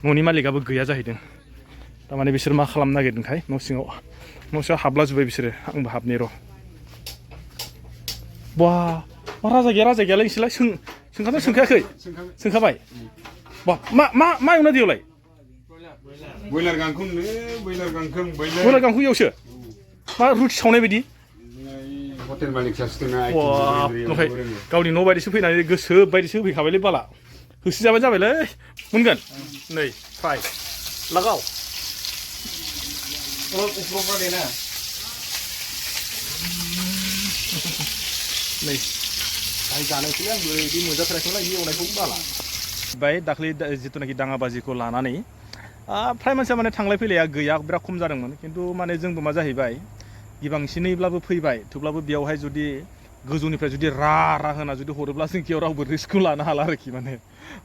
न'नि मालिकआबो गैया जाहैदों तारमाने बिसोर मा खालामनो नागिरदोंखाय न' सिङाव हाबलाजोब्बाय बिसोरो आंबो हाबनि र' बा राजा गैयालाय नोंसोरलाय सोंखादों सोंखायाखै सोंखाबाय बा मा एवना दैयावलाय बयलार गांखं इयावसो मा रुटि सावनाय बायदि हटेल मालिक सासेना गावनि न' बायदिसो फैनानै गोसो बायदिसो होफैखाबायलै बाला होसोजाबाय जाबायलै मोनगोन नै फ्राय लागाव नै आं जानायखौलाय आंबो बिदि मोनजाथाराखैमोन बिदि एवनायखौ बाला ओमफ्राय दाख्लै जिथुनाखि दाङाबाजिखौ लानानै फ्राय मानसिया माने थांलाय फैलाया गैया बिराद खम जादोंमोन खिन्थु माने जोंबो मा जाहैबाय गिबांसिनैब्लाबो फैबाय थेवब्लाबो बेयावहाय जुदि गोजौनिफ्राय जुदि रा होना जुदि हरोब्ला जों बेयाव रावबो रिस्कखौ लानो हाला आरोखि माने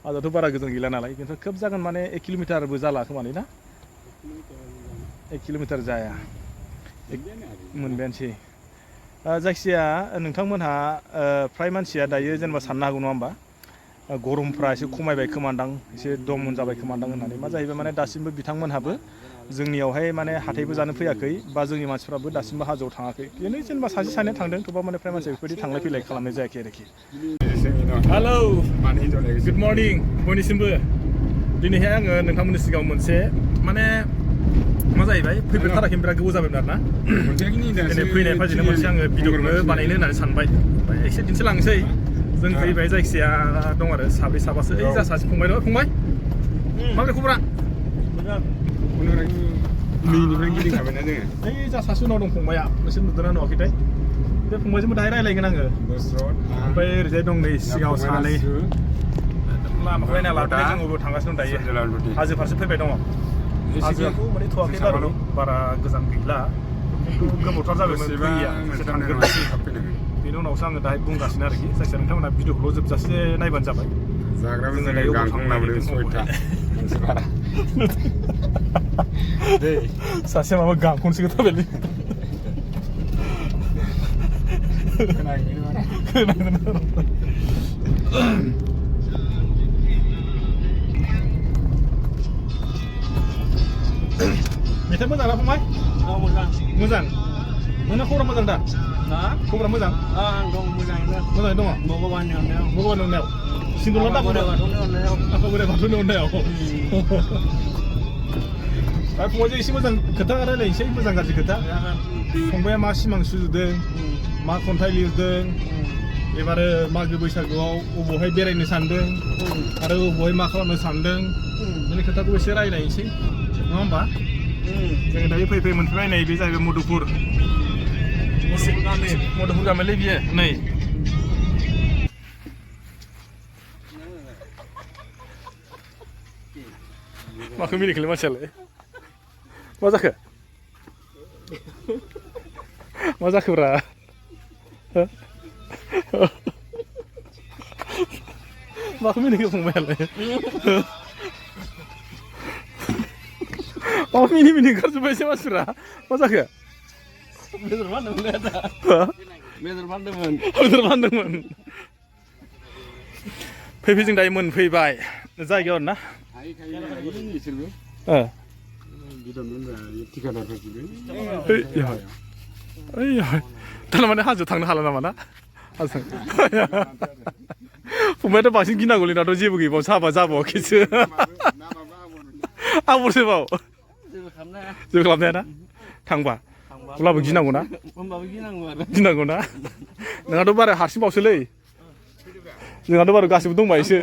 आजाथ' बारा गोजान गैला नालाय खिन्थु खोब जागोन माने 1 किल'मिटारबो जाला खोमालै ना 1 किल'मिटार जाया मोनबायानोसै जायखिजाया नोंथांमोनहा फ्राय मानसिया दायो जेनेबा साननो हागौ नङा होमबा गरमफ्रा एसे खमायबाय खोमादां एसे दमन जाबाय खोमादां होननानै मा जाहैबाय माने दासिमबो बिथांमोनहाबो जोंनियावहाय माने हाथायबो जानो फैयाखै बा जोंनि मानसिफ्राबो दासिमबो हाजोआव थाङाखै बेनो जेनेबा सासे सानै थांदों थेवबा माने फ्राय मानसिया बेफोरबायदि थांलाय फैलाय खालामनाय जायाखै आरोखि हेलौ गुड मर्निं बयनिसिमबो दिनैहाय आङो नोंथांमोननि सिगाङाव मोनसे माने मा जाहैबाय फैफेरथाराखै बिराद गोबाव जाबायमोन आरोना दिनै फैनाय फाजिनो मोनसे आङो भिडिअखौनो बानायनो होननानै सानबाय ओमफ्राय एसे दिन्थिलांसै जों फैबाय जायखिजाया दं आरो साब्रै साबासो ओइ जा सासे फंबाय दं फंबाय माबोरै खबरा नैनिफ्राय गिदिंखाबायना जोङो ओइ जा सासे उनाव दं फंबाया नोंसोर नुदोंना नुवाखैथाय बे फंबायजोंबो दाहाय रायलायगोन आङो ओमफ्य ओरैजाय दं नै सिगाङाव सानै लामाखौ नायना लाबोनाय जोंबो थांगासिनो दं दायो हाजो फारसे फैबाय दङ हाजोखौ माने थ'वाखै बारा गोजान गैला गोबावथार जाबायमोन फैया थांगोन बेनि उनावसो आङो दाहाय बुंगासिनो आरोखि जायखिजाया नोंथांमोना भिडिअखौल' जोबजासे नायबानो जाबाय जोङो दायो गांखं लाबोदों 6टा सासे माबा गांखंसो थाबायलै मेथाइ मोजां ना फंबाय मोजां नोंना खबरा मोजां दा खबरा मोजां आं दं मोजाङैनो दङ भगबाननि अननायाव सिन्दुरला दाबो आफा बोराइ बाथौनि अननायाव आरो फंबायजों एसे मोजां खोथा रायलायनोसै मोजां गाज्रि खोथा फंबाया मा सिमां सुजुदों मा खन्थाइ लिरदों एबारो मागो बैसागुआव अबावहाय बेरायनो सानदों आरो अबावहाय मा खालामनो सानदों बेनि खोथाखौ एसे रायलायनोसै नङा होमबा जोङो दायो फैयै मोनफैबाय नै बे जाहैबाय मधुपुर गामिलै बियो नै माखौ मिनिखोलै मानसियालाय मा जाखो मा जाखोब्रा माखौ मिनिखो फंबायालाय माबा मिनि ओंखारजोब्बायसो मानसिफ्रा मा जाखो बेदर फानदोंमोन फैफै जों दायो मोनफैबाय जायगायाव ना थारमाने हाजोआव थांनो हाला नामा ना फंबायाथ' बांसिन गिनांगौलै दाथ' जेबो गैबाव साबा जाबावाखैसो आबरसोबाव जेबो खालामनो हाया ना थांबा अब्लाबो गिनांगौ ना गिनांगौ ना नोंहाथ' बारा हारसिंबावसोलै जोंहाथ' बारा गासिबो दंबायोसो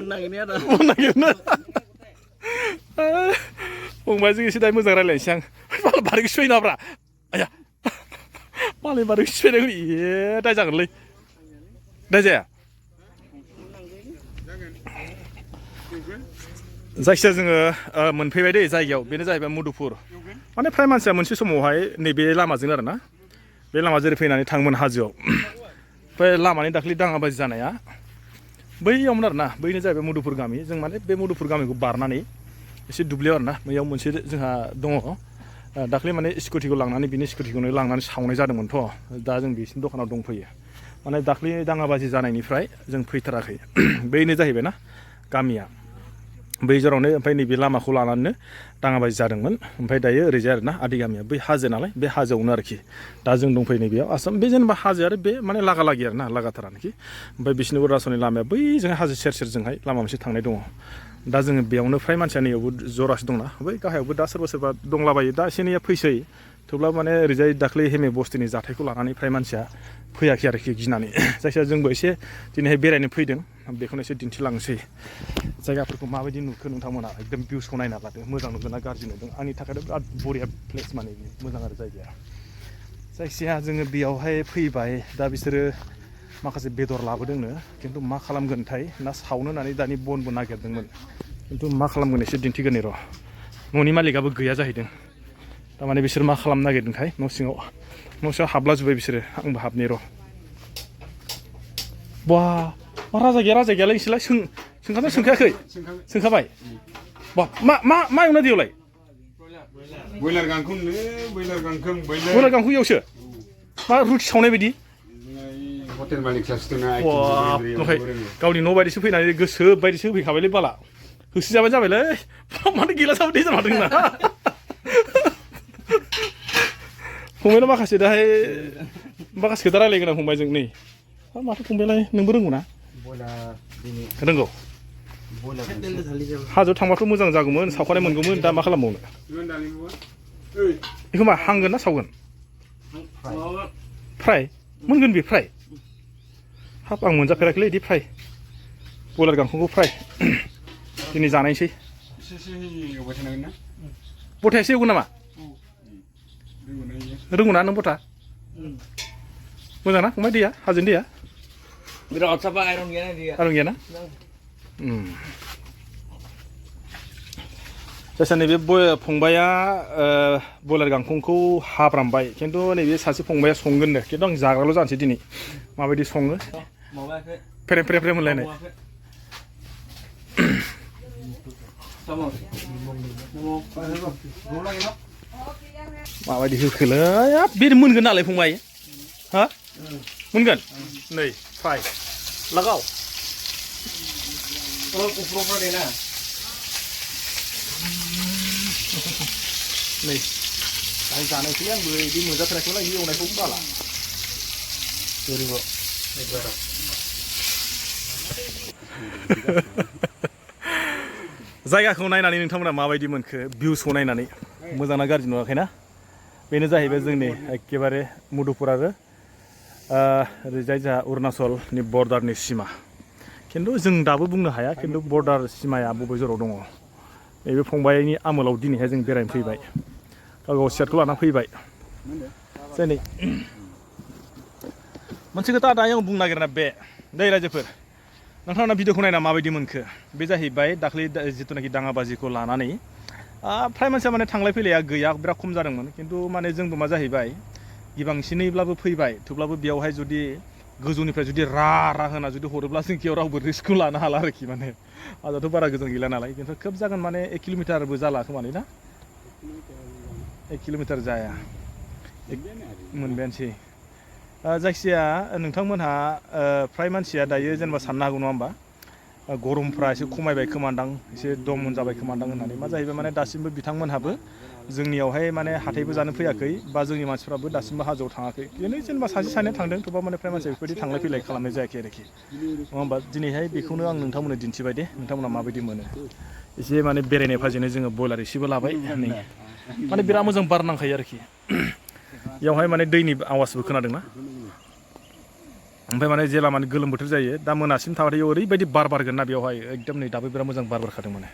नागिरनो फंबायजों एसे दायो मोजां रायलायनोसै आं बारैखौ सिफायो नाब्रा आया मालाय बारैखौ सिफायनायखौ दाय जागोनलै दाय जाया जायखिजाया जोङो मोनफैबाय दै जायगायाव बेनो जाहैबाय मधुपुर माने फ्राय मानसिया मोनसे समावहाय नैबे लामाजों आरोना बे लामा जेरै फैनानै थाङोमोन हाजोआव ओमफ्राय लामानि दाख्लै दाङाबाजि जानाया बैयावमोन आरोना बैनो जाहैबाय मधुपुर गामि जों माने बे मधुपुर गामिखौ बारनानै एसे दुब्लियाव आरोना बैयाव मोनसे जोंहा दङ दाख्लै माने स्कुटिखौ लांनानै बिनि स्कुटिखौनो लांनानै सावनाय जादोंमोनथ' दा जों बिसिनि दखानाव दंफैयो माने दाख्लै दाङाबाजि जानायनिफ्राय जों फैथाराखै बैनो जाहैबाय ना गामिया बै जरावनो ओमफ्राय नैबे लामाखौ लानानैनो दाङाबाजि जादोंमोन ओमफ्राय दायो ओरैजाय आरोना आदै गामिया बै हाजो नालाय बे हाजोआवनो आरोखि दा जों दंफैयो नैबेयाव आसाम बे जेनेबा हाजो आरो बे माने लागा लागि आरोना लागाथार आरोखि ओमफ्राय बिसिनि अरुणाचलनि लामाया बैजों हाजो सेर सेरजोंहाय लामा मोनसे थांनाय दङ दा जोङो बेयावनो फ्राय मानसिया नैयावबो जरासे दंना बै गाहायावबो दा सोरबा सोरबा दंलाबायो दा एसे एनैया फैसै थेवब्लाबो माने ओरैजाय दाख्लै हेमे बस्तिनि जाथायखौ लानानै फ्राय मानसिया फैयाखै आरोखि गिनानै जायखिजाया जोंबो एसे दिनैहाय बेरायनो फैदों बेखौनो एसे दिन्थिलांसै जायगाफोरखौ माबायदि नुखो नोंथांमोना एकदम भिउसखौ नायना लादो मोजां नुदों ना गाज्रि नुदों आंनि थाखायथ' बिराद बरिया प्लेस माने मोजां आरो जायगाया जायखिजाया जोङो बेयावहाय फैबाय दा बिसोरो माखासे बेदर लाबोदोंनो खिन्थु मा खालामगोनथाय ना सावनो होननानै दानि बनबो नागिरदोंमोन खिन्थु मा खालामगोन एसे दिन्थिगोन र' न'नि मालिकआबो गैया जाहैदों थारमाने बिसोर मा खालामनो नागिरदोंथाय न' सिङाव हाबलाजोब्बाय बिसोरो आंबो हाबनि र' बा मा राजा गैयालाय नोंसोरलाय सोंखादों सोंखायाखै सोंखाबाय बा मा एवना दैयावलाय बयलार गांखंनो बयलार गांखं बयलार गांखं एवसो मा रुटि सावनाय बायदि हटेल मालिक सासे दंना ओमफ्राय गावनि न' बायदिसो फैनानै गोसो बायदिसो होफैखाबायलै बाला होसोजाबाय जाबायलै माथो गिलासाबो दै जाना दंना फंबायनाव माखासे दाहाय माखासे खोथा रायलायगोन आं फंबायजों नै माथो फंबायलाय नोंबो रोंगौ ना रोंगौ हाजोआव थांबाथ' मोजां जागौमोन सावखानाय मोनगौमोन दा मा खालामबावनो बेखौ मा हांगोन ना सावगोन फ्राय मोनगोन बे फ्राय हाब आं मोनजाफेराखैलै बिदि फ्राय बयलार गांखंखौ फ्राय दिनै जानायसै बथायासो एवगोन नामा रोंगौ ना नों बथा मोजां ना फंबाय दैया हाजोनि दैया बिराद साफा आयरन गैया ना जायखिया नैबे फंबाया बयलार गांखंखौ हाब्रामबाय खिन्थु नैबे सासे फंबाया संगोननो खिन्थु आं जाग्राल' जानोसै दिनै माबायदि सङो फ्रेम होनलायनाय माबायदि होखोलै बे मोनगोन नालाय फंबाय हा मोनगोन नै फ्राय लागाव नै दाहाय जानायसै आंबो बिदि मोनजाफेराखैमोन बिदि एवनायखौ बाला जायगाखौ नायनानै नोंथांमोना माबायदि मोनखो भिउसखौ नायनानै मोजां ना गाज्रि नुवाखैना बेनो जाहैबाय जोंनि एखेबारे मुदुपुर आरो ओरैजाय जोंहा अरुणाचलनि बर्डारनि सिमा खिन्थु जों दाबो बुंनो हाया खिन्थु बर्डार सिमाया बबे जराव दङ नैबे फंबायनि आमोलाव दिनैहाय जों बेरायनो फैबाय गाव सेटखौ लाना फैबाय दिनै मोनसे खोथा दायो आं बुंनो नागिरना बे दै रायजोफोर नोंथांमोना भिडिअखौ नायना माबायदि मोनखो बे जाहैबाय दाख्लै जिथुनाखि दाङाबाजिखौ लानानै फ्राय मानसिया माने थांलाय फैलाया गैया बिराद खम जादोंमोन खिन्थु माने जोंबो मा जाहैबाय गिबांसिनैब्लाबो फैबाय थेवब्लाबो बेयावहाय जुदि गोजौनिफ्राय जुदि रा होना जुदि हरोब्ला जों बेयाव रावबो रिस्कखौ लानो हाला आरोखि माने आजाथ' बारा गोजान गैला नालाय खिन्थु खोब जागोन माने 1 किल'मिटारबो जाला खोमाने ना 1 किल'मिटार जाया मोनबायानोसै जायखिजाया नोंथांमोनहा फ्राय मानसिया दायो जेनेबा साननो हागौ नङा होमबा गरमफ्रा एसे खमायबाय खोमादां एसे दमन जाबाय खोमादां होननानै मा जाहैबाय माने दासिमबो बिथांमोनहाबो जोंनियावहाय माने हाथायबो जानो फैयाखै बा जोंनि मानसिफ्राबो दासिमबो हाजोआव थाङाखै बिदिनो जेनेबा सासे सानैया थांदों थेवबा माने फ्राय मानसिया बेफोरबायदि थांलाय फैलाय खालामनाय जायाखै आरोखि नङा होमबा दिनैहाय बेखौनो आं नोंथांमोननो दिन्थिबाय दे नोंथांमोना माबायदि मोनो एसे माने बेरायनाय फाजिनो जोङो बयलार एसेबो लाबाय नै माने बिराद मोजां बार नांखायो आरोखि बेयावहाय माने दैनि आवाजबो खोनादोंना ओमफ्राय माने जेला माने गोलोम बोथोर जायो दा मोनासिम थाबाथाय ओरैबायदि बार बारगोन ना बेवहाय एकदम नै दाबो बिराद मोजां बार बारखादों माने